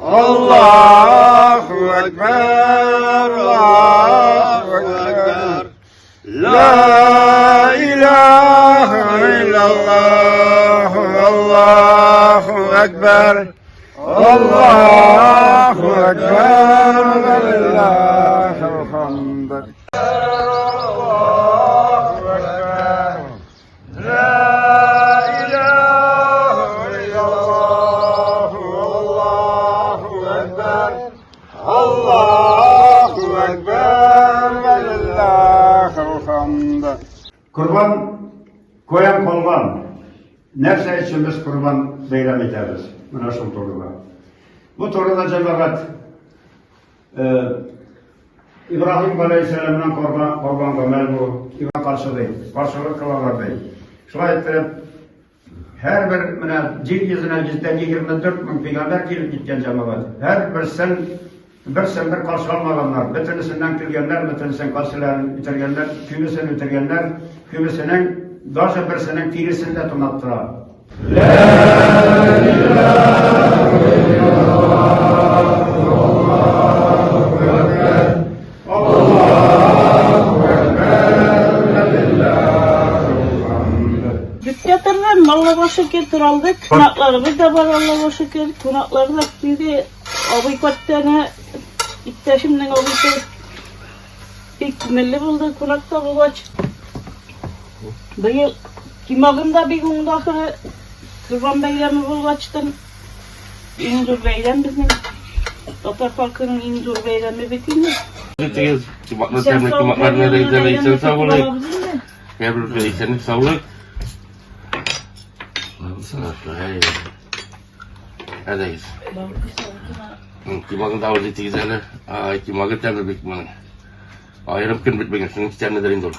Allahu Ekber, Allahu Ekber. La ilahe illallah, Allahu Ekber. Allahu Ekber, ve lillahil hamd. Allahu Ekber. La ilahe illallah, Allahu Ekber. Allahu Ekber, ve lillahil hamd. Kurban koyan kolgan. Нәрсә өчен без корбан бәйрәм итәбез? Менә шул турыда. Бу турыда җәмәгать Ибраһим галәйһиссәламнан корбан корбан гамәл бу. Ибраһим каршы ди. Каршылык кылалар ди. Шулай итеп, һәрбер менә җир йөзенә 124 мең пәйгамбәр килеп киткән җәмәгать. Һәрберсен берсен бер каршы алмаганнар. Бөтенесеннән көлгәннәр, бөтенесен каршыларын үтергәннәр, күбесен үтергәннәр, күбесенең даже берсенең тиресен дә тонап тора. Бик торган, Аллага шөкер, тора алдык. Кунакларыбыз да бар, Аллага шөкер. Кунаклар да килде. Абый каттаны, иптәшемнең абыйсы. Бик күңелле булды кунакта булгач. Быел кимагым да бик уңды ахыры. Корбан бәйрәме булгачтын. Иң зур бәйрәм безнең. Татар халкының иң зур бәйрәме бит инде. Итегез, кимаклар тәмле, кимаклар нәрә исән, исән сау булыйк. Һәрбер исәнлек саулык. Әйдәгез. Кимагын да авыз итегез әле. Ай, кимагы тәмле бит моның. Аерым көн бит бүген, шуның тәмледер инде ул.